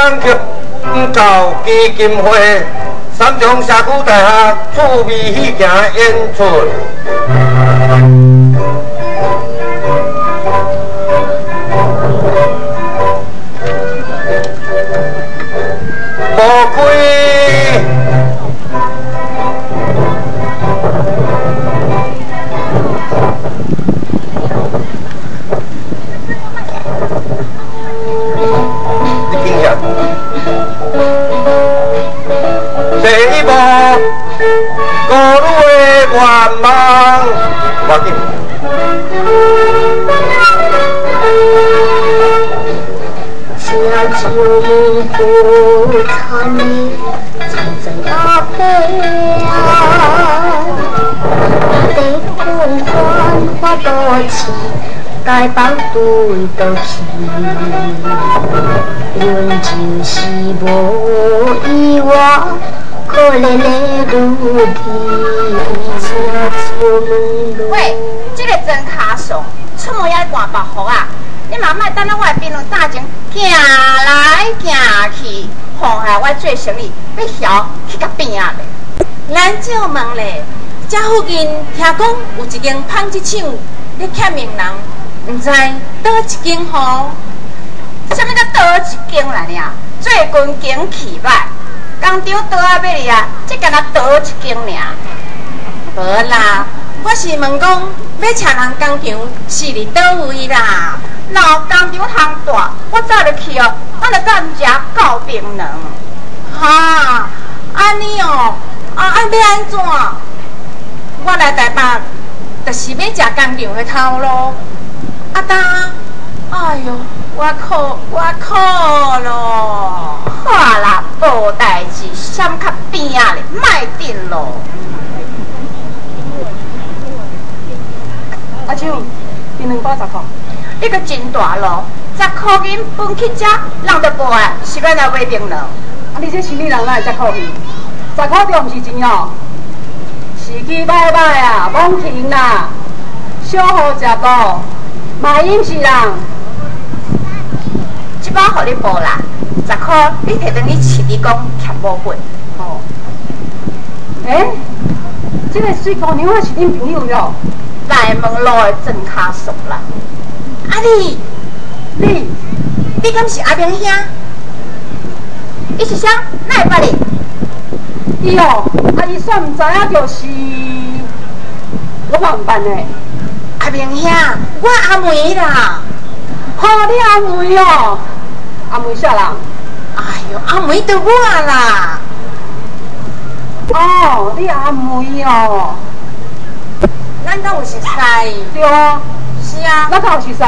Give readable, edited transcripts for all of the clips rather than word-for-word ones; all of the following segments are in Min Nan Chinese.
强教基金会三重社区大学趣味戏剧演出。无开。你紧遐。第一步，孤女的愿望，无要紧。吃酒不餐，餐在阿伯啊，得空欢花多起，台北对倒去，阮就是无意外，可怜的女儿。喂，这个真卡怂，出门也汗白服啊！你嘛莫等到我的槟榔担前行来行去，妨害我做生意，欲晓去甲变啊咧。咱借问咧，遮附近听讲有一间纺织厂咧欠命人，毋知佗一间吼？啥物叫佗一间啦？尔最近景气歹，工厂倒啊欲哩啊，这敢若佗一间尔。无啦，我是问讲欲请人工厂是伫佗位啦？若工厂通大，我早就去哦，咱就甲𪜶食够槟榔。哈，按呢哦，啊啊欲按怎？我来台北，就是欲食工厂的头路。啊当，哎哟，我苦我苦咯。好啦，无代志，闪较边仔咧，莫顶咯。阿秋，槟榔包十箍。你阁真大路，10箍银分去食，人就无爱，是欲来买槟榔。啊，你这生意人哪会遮苦气？十箍就毋是钱哦，时机歹歹啊，罔停啦，小好食无，嘛饮是人。这包予你报啦，十箍你提转去饲你讲欠无本。哦。欸，这个水姑娘是恁朋友哟？内门路的庄跤嫂啦。啊你，你，你敢是阿明兄？伊是啥？哪会捌你？伊哦，啊伊煞毋知影，就是我嘛毋捌呢。阿明兄，我阿梅啦。吼，你阿梅哦，阿梅啥人？哎哟，阿梅就我啦。哦，你阿梅哦。咱敢有熟似？对啊。是啊。咱敢有熟似？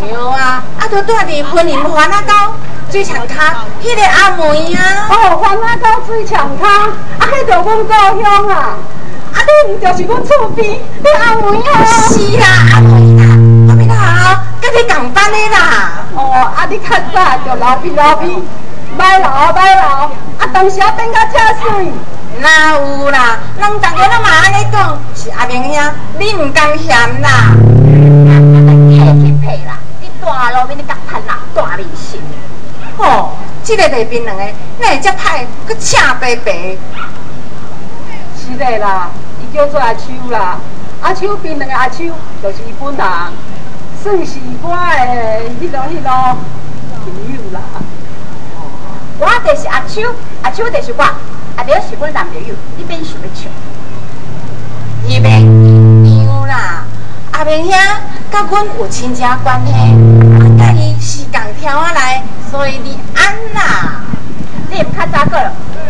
对啊，啊，就住伫云林番仔沟水墙跤，彼个阿梅啊。哦，番仔沟水墙跤，啊，彼就阮故乡啊。啊，你毋就是阮厝边，你阿梅啊？是啦，阿梅啦，我咪啦，佮你仝班的啦。哦，啊，你较早就流鼻流鼻，歹流歹流，啊，当时啊变甲遮媠。哪有啦？人逐家拢嘛按呢讲，是阿明兄，你毋甘嫌啦。客气屁啦！你大路面你共攀啦，大面心。吼，这个卖槟榔的，哪会遮歹，阁赤白白？是的啦，伊叫做阿秋啦，阿秋槟榔的阿秋，就是伊本人，算是我的彼落朋友啦。我就是阿秋，阿秋就是我，阿苗是阮男朋友，你免想欲笑。你免紧张啦，阿明兄佮阮有亲戚关系，啊，佮伊是仝挑仔来，所以你按啦。你毋较早过，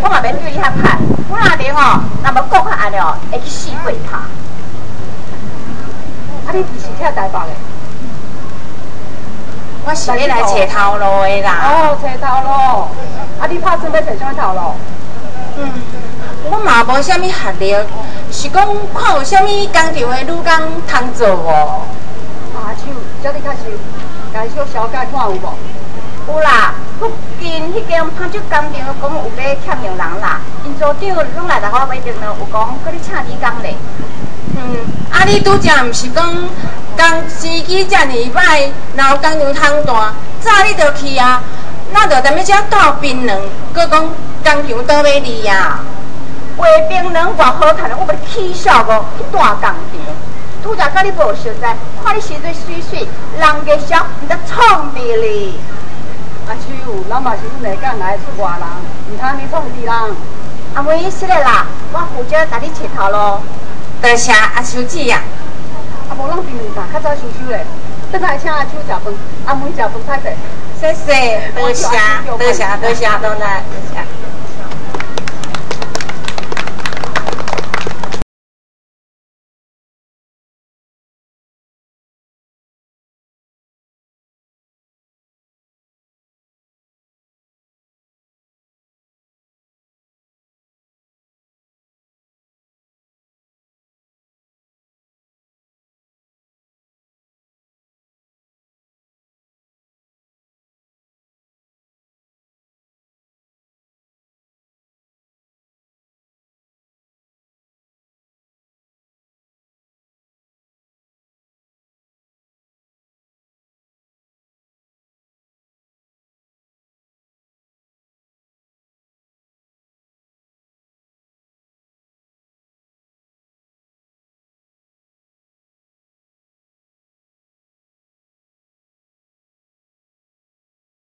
我嘛免对你遐歹。阮阿明哦，若无讲较按哦，会去死过头。啊，你是徛台北的？我是欲来揣头路的啦。哦，揣头路。啊，你拍算欲揣啥物头路？嗯，我嘛无啥物学历，是讲看有啥物工厂的女工通做无？阿秋，遮你较熟，共伊小小解看有无？有啦，附近彼间纺织工厂讲有欲欠用人啦，𪜶组长拢来台我买槟榔，有讲阁咧请女工咧。嗯，啊你拄则毋是讲工时机遮尔歹，若有工厂通大，早你就去啊。哪就踮咧遮鬥檳榔，閣講工廠倒尾字啊？賣檳榔偌好趁，我欲你起痟無去大工廠。拄才佮你無熟似，看你生做媠媠，人家痟，毋知創治哩。阿秋，咱嘛是阮下港來出外人，毋通按呢創治人。阿妹，是的啦，我負責共你揣頭路。多謝阿秋姊啊！啊，無咱檳榔擔較早收收咧，轉來請阿秋食飯，阿妹食飯歹勢。謝謝，多謝，多謝，多謝，多來，多謝。